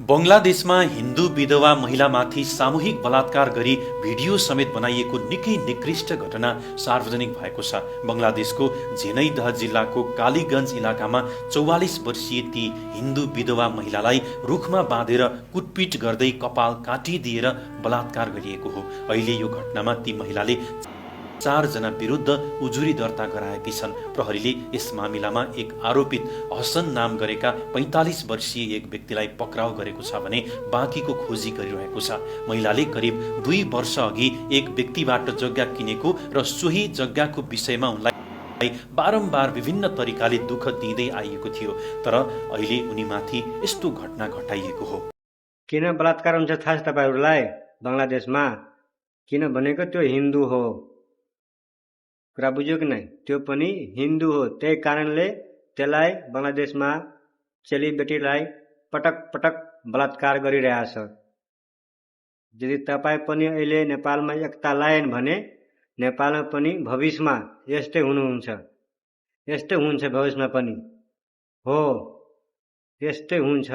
बंगलादेशमा हिन्दू विधवा महिलामाथि सामूहिक बलात्कार गरी भिडियो समेत बनाइएको निकै निकृष्ट घटना सार्वजनिक भएको छ। बंगलादेशको झेनैदह जिल्लाको कालीगञ्ज इलाकामा 44 वर्षीय ती हिन्दू विधवा महिलालाई रुखमा बाँधेर कुटपिट गर्दै कपाल काटिदिएर बलात्कार गरिएको हो। अहिले यो घटनामा ती महिलाले 4 जना विरुद्ध उजुरी दर्ता गराएकी छन्। प्रहरीले यस मामिलामा एक आरोपित हसन नाम गरेका 45 वर्षीय एक व्यक्तिलाई पक्राउ गरेको छ भने बाँकीको खोजी गरिरहेको छ। महिलाले करिब 2 वर्ष अघि एक व्यक्तिबाट जग्गा किनेको र सोही जग्गाको विषयमा उनलाई बारम्बार विभिन्न तरिकाले दुःख दिँदै आइएको थियो, तर अहिले उनीमाथि यस्तो घटना घटाइएको हो। किन बलात्कार हुन्छ थाहा छ तपाईहरुलाई? बंगलादेशमा किन भनेको त्यो हिन्दू हो। कुरा बुझ्यो कि नै? त्यो पनि हिन्दू हो। त्यही कारणले त्यसलाई बंगलादेशमा चेलीबेटीलाई पटक पटक बलात्कार गरिरहेछ। यदि तपाईं पनि अहिले नेपालमा एकता लाएन भने नेपालमा पनि भविष्यमा यस्तै हुनुहुन्छ। यस्तै हुन्छ भविष्यमा पनि। हो, यस्तै हुन्छ।